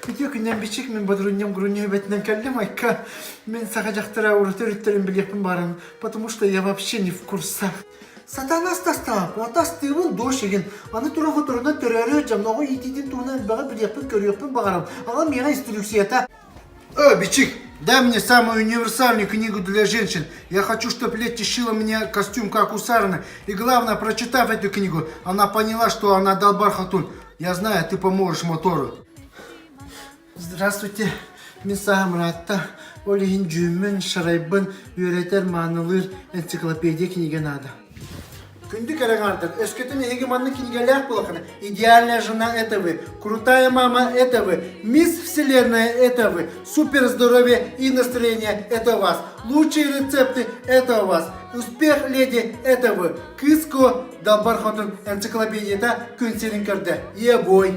Үтүө күннэн бичик мин бодурунньам грунньа эбэтинэн кэллим айка. Мин саха дьахтара ураты өрүттэрин билиэхпин баарым, потому что я вообще не в курсах. Сатана астастаах, атастыыбын дождь игин. Аны туран хоторунан төрөөрү дьонноҕу иитиитин туһунан элбэҕи билиэхпин көрүөхпүн баҕарам. Аҕам миэхэ инструкцията. Э, Бичик, дай мне самую универсальную книгу для женщин. Я хочу, чтобы Летти шила мне костюм, как у Сарны. И главное, прочитав эту книгу, она поняла, что она Далбар Хатун. Я знаю, ты поможешь мотору. Здравствуйте, мин саһам ыраатта. Ол иһин дьүүммүн, шарайбын үөрэтэр, маанылыыр энциклопедия кинигэ наада. Күндү кэрэҥаардар, өскөтүн эһиги маннык кинигэлээх буолаххына, идеальная жена это вы, крутая мама это вы, мисс Вселенная это вы, супер здоровье и настроение это вас, лучшие рецепты это у вас, успех леди это вы, Кыско Далбар Хотун энциклопедията күн сирин көрдө. Ебой!